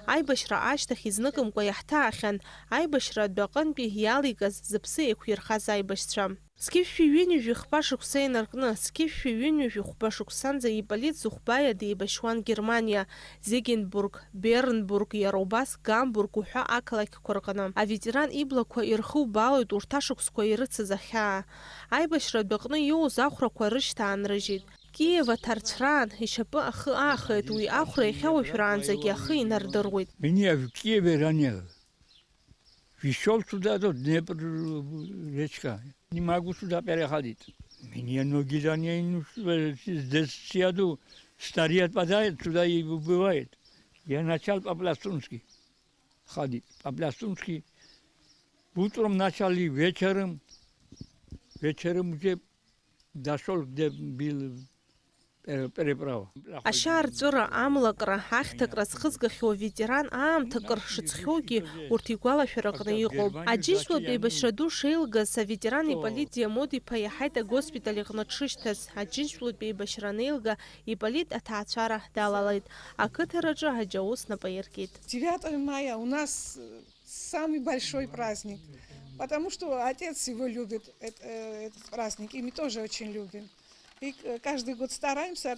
Аибашьра ашьҭахь изныкымкәа иаҳҭаахьан аибашьра адәаҟынтәи иалигаз зыԥсы еиқәирхаз аибашьцәа. Зқьышәи ҩынҩажәи хԥа шықәса инаркны, зқьышәи ҩынҩажәи хәба шықәсанӡа Иполит Зыхәбаиа деибашьуан Германиа, Зегенбург, Бернбург, иара убас Гамбург уҳәа ақалақьқәа рҟны. Аветеран иблақәа ирхубаалоит урҭ ашықәсқәа ирыцыз ахьаа. Аибашьратә аҟны иоуз ахәрақәа рышьҭаанрыжьит. Киев аҭарцәраан ишьапы ахы аахеит, уи ахәра иахьа уажәраанӡагьы ахы инардыруеит. Меня в Киеве ранило. Пришёл сюда, тут Днепр, речка. Не могу сюда переходить. Мне ноги ранили, ну, что, здесь сяду, снаряд падает, сюда и убивает. Я начал по-пластунски ходить, по-пластунски. Утром начали, вечером, вечером уже дошёл, где был, э, переправа. Ашьаарҵәыра, амлакра, ахьҭакра зхызгахьоу аветеран аамҭа кыр шыҵхьоугьы урҭ игәалашәаракны иҟоуп. Аџьынџьтәылатә еибашьра ду шеилгаз аветеран Иполит Диамод-иԥа иаҳаит агоспиталь аҟны дшышьҭаз. Аџьынџьтәылатә еибашьра анеилга, Иполит аҭаацәара далалеит. Ақыҭараҿы аџьаус нап аиркит. Девятое мая у нас, э, самый большой праздник, потому что отец его любит, эт-, э, этот праздник, и мы тоже очень любим. И к-, каждый год стараемся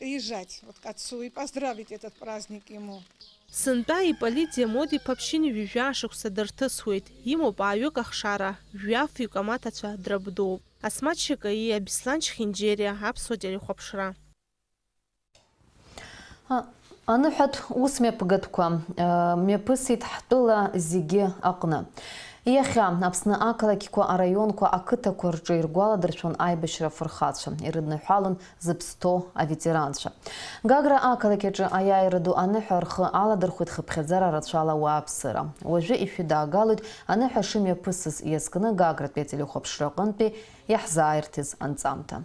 приезжать вот к отцу и поздравить этот праздник ему. Сынтәа Иполит Диамод-иԥа ԥшьынҩажәи жәаа шықәса дырҭысуеит, имоуп ааҩык ахшара, жәаф-ҩык амаҭацәа драбдуп. Асмаҭ Шьакаиа, Беслан Чхинџьериа, Аԥсуа телехәаԥшра. А, аныҳәатә ус мҩаԥгатәқәа, а, мҩаԥысит ҳтәыла зегьы аҟны. Иахьа Аԥсны ақалақьқәа, араионқәа, ақыҭақәа рҿы иргәаладыршәон аибашьра афырхацәа, ирыдныҳәалон зыԥсы ҭоу аветеранцәа. Гагра ақалақь аҿы аиааира ду аныҳәа рхы аладырхәит хыԥхьаӡара рацәала ауааԥсыра. Уажәы ишәыдаагалоит аныҳәа шымҩаԥысыз иазкны Гагратәи ателехәаԥшра аҟынтәи иаҳзааиртыз анҵамҭа.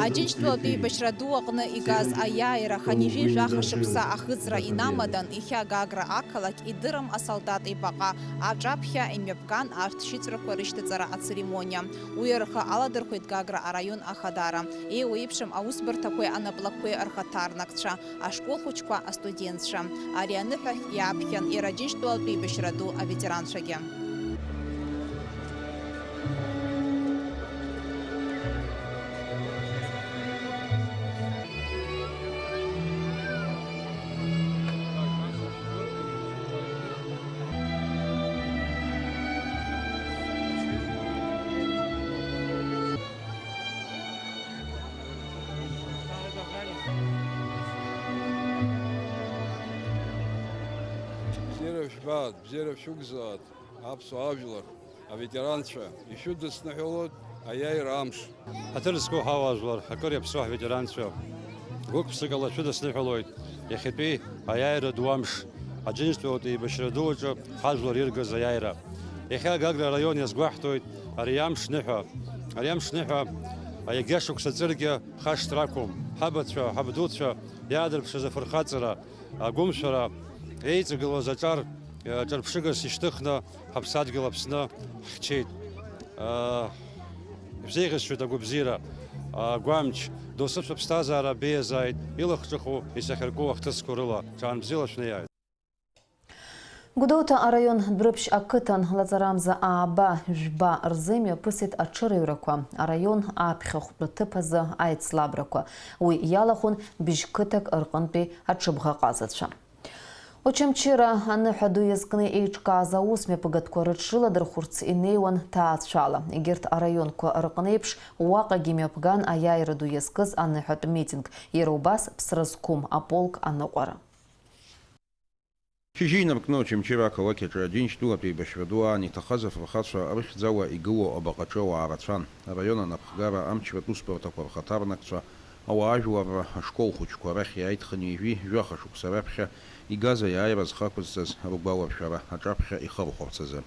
Аџьынџьтәылатә еибашьра ду аҟны игаз аиааира хынҩажәи жәаха шықәса ахыҵра инамадан, иахьа Гагра ақалақь идырым асолдаҭ ибаҟа аҿаԥхьа имҩаԥган арҭ шьыҵәрақәа рышьҭаҵара ацеремониа. Уи рхы аладырхәеит Гагра араион ахадара, еиуеиԥшым аусбарҭақәеи анаплакқәеи рхаҭарнакцәа, ашкол хәыҷқәа, астудентцәа. Ари аныҳәахь иааԥхьан иара Аџьынџьтәылатә еибашьра ду аветеранцәагьы. Бзиара жәбааит, бзиара шәықәзааит, аԥсуа ажәлар, аветеранцәа, ишәыдысныҳәалоит аиааира амш. Ҳаҭыр зқәу ҳауаажәлар, акыр иаԥсоу ҳветеранцәа, гәык-ԥсыкала шәыдысныҳәалоит иахьатәи аиааира ду амш, Аџьынџьтәылатәи еибашьра ду аҿы ҳажәлар иргаз аиааира. Иахьа Гагра араион иазгәаҳҭоит ари амш ныҳәа. Ари амш ныҳәа, егьа шықәса ҵыргьы хашҭра ақәым. Ҳабацәа, ҳабдуцәа иаадырԥшыз афырхаҵара, агәымшәара, еиҵагылаз аҿар, ҿырԥшыгас ишьҭыхны ҳаԥсадгьыл Аԥсны ҳхьчеит. Шәзеиӷьасшьоит агәабзиара, агәамч, досыԥ шәыԥсҭазаара беиазааит, илахҿыху, исахьарку ахҭысқәа рыла, ҽаан бзиала шәнеиааит. Гәдоуҭа араион Дәрыԥшь ақыҭан лаҵарамза ааба, жәба рзы имҩаԥысит аҽырыҩрақәа, араион аԥхьахәтәы ҭыԥ азы аицлабрақәа. Уи иалахәын быжьқыҭак рҟынтәи аҽыбӷаҟазацәа. Очамчыра аныҳәа ду иазкны еиҿкааз аус мҩаԥгатәқәа рыҽрыладырхәырц инеиуан ҭаацәала. Егьырҭ араионқәа рҟны еиԥш, уаҟагьы мҩаԥган аиааира ду иазкыз аныҳәатә митинг, иара убас ԥсра зқәым аполк аныҟәара. Шьыжьы инаркны Очамчыра ақалақь аҿы Аџьынџьтәылатә еибашьра ду аан иҭахаз афырхацәа рыхьӡала игылоу абаҟаҿы ауаа рацәан. Араион анапхгара, амчратә усбарҭақәа рхаҭарнакцәа, ауаажәларра, ашкол хәыҷқәа рахь иааит хынҩажәи жәаха шықәса раԥхьа игаз аиааира зхы ақәызҵаз ргәаларшәара аҿаԥхьа ихырхәарц азы.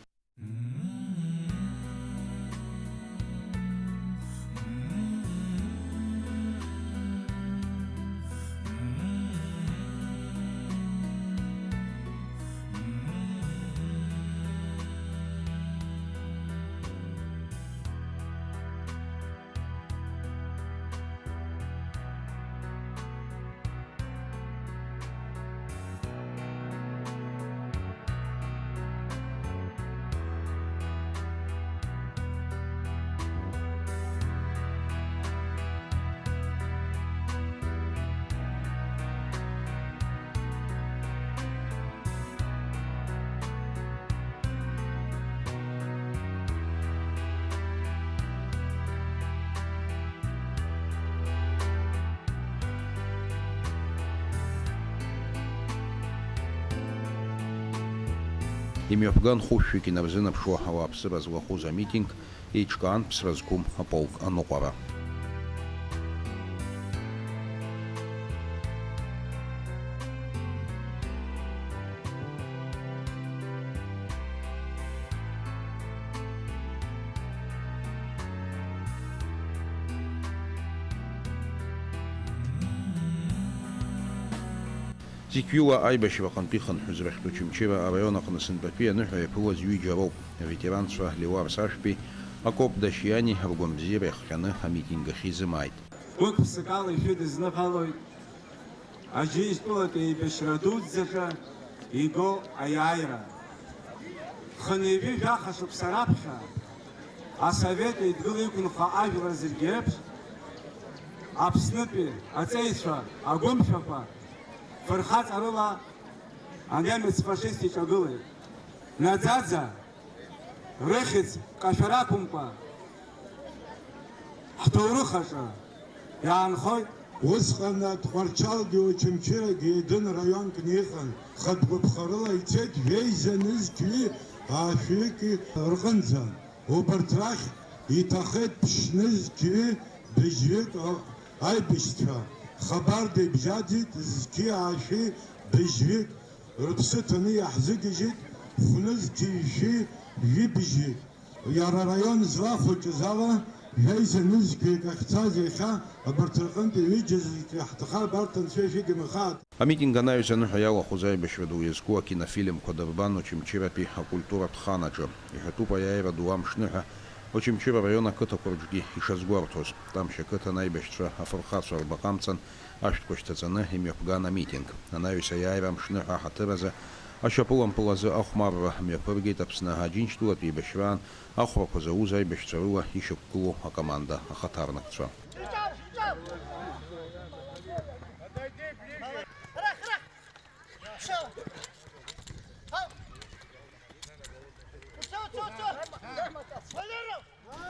Имҩаԥган хәышәҩык инарзынаԥшуа ауааԥсыра злахәыз амитинг еиҿкаан ԥсра зқәым аполк аныҟәара. Зықьҩыла аибашьра аҟынтәи ихынҳәыз рахьтә Очамчыра араион аҟны сынтәатәи аныҳәа иаԥылаз ҩыџьа роуп. Аветеранцәа Леуарс Ашәбеи Акоп Дашьиани ргәамбзиара иахҟьаны амитинг ахь изымааит. Гәык-ԥсыкала ишәыдызныҳәалоит Аџьынџьтәылатәи еибашьра дуӡӡаҿы игоу аиааира. Хынҩажәи жәаха шықәса раԥхьа Асовет Еидгыла иқәынхо ажәлар зегьы реиԥш, Аԥснытәи аҵеицәа агәымшәақәа фырхаҵарыла анемец фашист иҿагылеит. Наӡаӡа рыхьӡ кашәара ақәымкәа, ҳҭоурых аҿы иаанхоит. Усҟан Тҟәарчалгьы Очамчырагьы Едын раионкны иҟан, хатә гәаԥхарыла ицеит жәеиза нызқьҩи аашәҩыки рҟынӡа. Убарҭ рахь иҭахеит ԥшьнызқьҩи быжьҩык аибашьцәа. Хабарда ибжьаӡит зқьи аашәи быжьҩык, рыԥсы ҭаны иаҳзыгьежьит хәнызқьи жәшәи жәибжьҩык. Иара араион злахәыҷыз ала, жәеиза нызқьҩык ахьцаз иахьа абарҭ рҟынтә ҩыџьа зегь иаҳҭахы абарҭ анцәа ишәыгымхааит. Амитинг анаҩс аныҳәа иалахәыз аибашьра ду иазку акинофильмқәа дырбан Очамчыратәи акультуратә хан аҿы. Иҳәатәуп аиааира ду амшныҳәа Очамчыра араион ақыҭақәа рҿгьы ишазгәарҭоз. Тамшь ақыҭан аибашьцәа афырхацәа рбаҟа амҵан ашәҭқәа шьҭаҵаны имҩаԥган амитинг. Анаҩс аиааира амшныҳәа аҳаҭыр азы ашьапылампыл азы ахәмарра мҩаԥыргеит Аԥсны Аџьынџьтәылатә еибашьраан ахәрақәа зауз аибашьцәа рыла ишьақәгылоу акоманда ахаҭарнакцәа.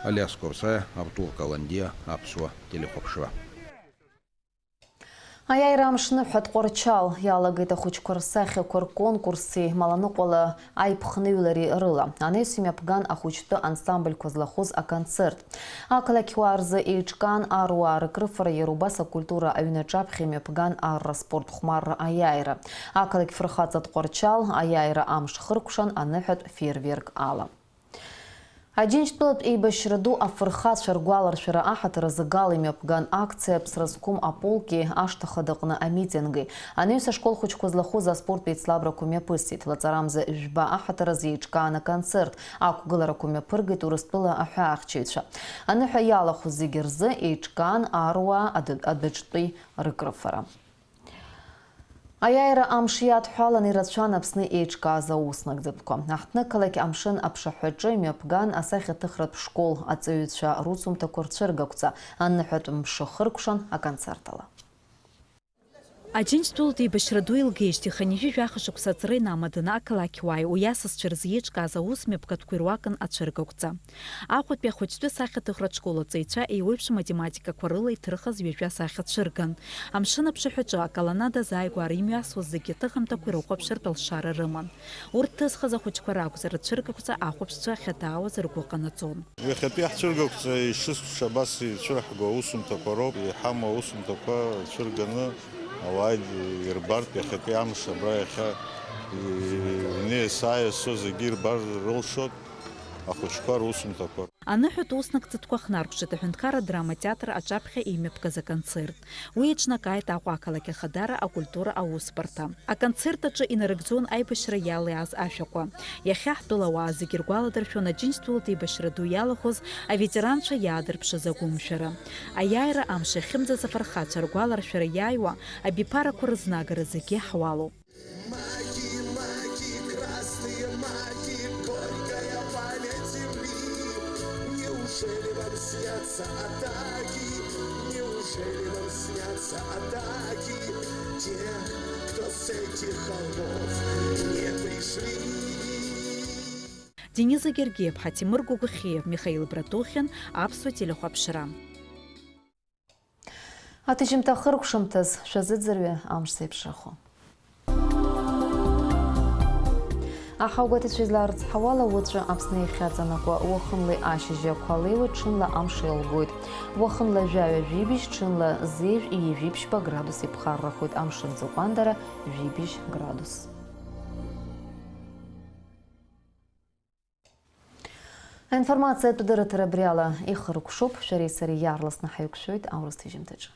Алиас Корсаиа, Артур Каландиа, Аԥсуа телехәаԥшра. Аиааира амшныҳәа Тҟәарчал иалагеит ахәыҷқәа рсахьақәа рконкурси Маланыҟәала аиԥхныҩлареи рыла. Анаҩс имҩаԥган ахәыҷтәы ансамбльқәа злахәыз аконцерт. Ақалақьуаа рзы еиҿкаан аруаа рыкрыфара, иара убас акультура аҩны аҿаԥхьа имҩаԥган арра спорт хәмарра аиааира. Ақалақь фырхаҵа Тҟәарчал аиааира амш хыркәшан аныҳәатә фейерверк ала. Аџьынџьтәылатә еибашьра ду афырхацәа ргәаларшәара аҳаҭыр азы гала имҩаԥган акциа Аԥсра зқәым аполки ашҭа хадаҟны амитинги. Анаҩс ашкол хәыҷқәа злахәыз аспорттә еицлабрақәа мҩаԥысит. Лаҵарамза жәба аҳаҭыр азы еиҿкаан аконцерт, ақәгыларақәа мҩаԥыргеит Урыстәыла аҳәаахьчаҩцәа. Аныҳәа иалахәыз зегьы рзы еиҿкаан аруаа адәы-, адәаҿтәи рыкрыфара. Аиааира амш иадҳәалан ирацәан Аԥсны еиҿкааз ауснагӡатәқәа. Аҳҭнықалақь амшын аԥшаҳәаҿы имҩаԥган асахьаҭыхратә школ аҵаҩцәа русумҭақәа рцәыргақәҵа аныҳәатә мшы хыркәшан аконцерт ала. Аџьынџьтәылатә еибашьра ду илгеижьҭеи хынҩажәи жәаха шықәса аҵра инамаданы ақалақьуааи уи асасцәа рзы еиҿкааз аус мҩаԥгатәқәа ируакын ацәыргақәҵа. Аҟәатәи ахәыҷтәы сахьаҭыхратә школ аҵаҩцәа еиуеиԥшым атематикақәа рыла иҭырхыз ҩажәа сахьа цәырган. Амшын аԥшаҳәаҿы аколоннада азааигәара имҩасуаз зегьы аҭыхымҭақәа ирыхәаԥшыртә алшара рыман. Урҭ ҭызхыз ахәыҷқәа ракәзар, ацәыргақәҵа ахәаԥшцәа ахьадаауаз ргәы ҟанаҵон. Иахьатәи ҳцәыргақәҵа ишысҳәаша абас ицәырҳго аусумҭақәа роуп, иҳамоу аусумҭақәа цәырганы ауаа ирбартә иахьатәи амш абра иахьа иҩны есааира зегьы ирбар рылшоит. Ахәыҷқәа русумҭақәа. Аныҳәатә уснагӡатәқәа хнаркәшеит аҳәынҭқарра адрама театр аҿаԥхьа имҩаԥгаз аконцерт. Уи еиҿнакааит Аҟәа ақалақь Ахадара акультура аусбарҭа. Аконцерт аҿы инарыгӡон аибашьра иалиааз ашәақәа. Иахьа ҳтәылауаа зегьы ргәаладыршәон Аџьынџьтәылатә еибашьра ду иалахәыз аветеранцәа иаадырԥшыз агәымшәара. Аиааира амш иахьымӡаз афырхацәа ргәаларшәара иааиуа абиԥарақәа рызнагара зегьы ҳуалуп. Маки, маки, красные маки, горькая память земли. Неужели вам снятся атаки? Неужели вам снятся атаки тех, кто с этих холмов не пришли? Денис Гергиев, Ҳатимыр Гәыгәхьиев, Михаил Братухин, Аԥсуа телехәаԥшра. Аҭыжьымҭа хыркәшамҭаз шәазыӡырҩы амш зеиԥшрахо. Аха агәаҭацәа излаарыцҳауала, уаҵәы Аԥсны иахьаҵанакуа уахынлеи ашьыжьы ақәа леиуеит, ҽынла амш еилгоит. Уахынла жәаҩа-жәибжь, ҽынла зежә-ҩажәи жәиԥшьба градус иԥхаррахоит, амшын ӡы ҟәандара жәибжь градус. Аинформациатә дырраҭара абри ала ихыркәшоуп, шәареи сареи иаарласны ҳаиқәшәоит аурыс ҭыжьымҭаҿы.